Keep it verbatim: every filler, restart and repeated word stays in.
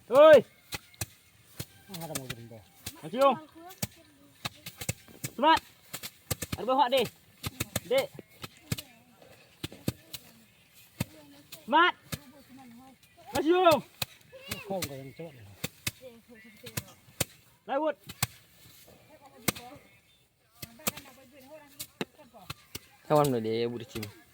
Oi. Asyong. Smat. Arba hak deh. Dek. Smat. Asyong. Plywood. Kawan mana dia buat cim.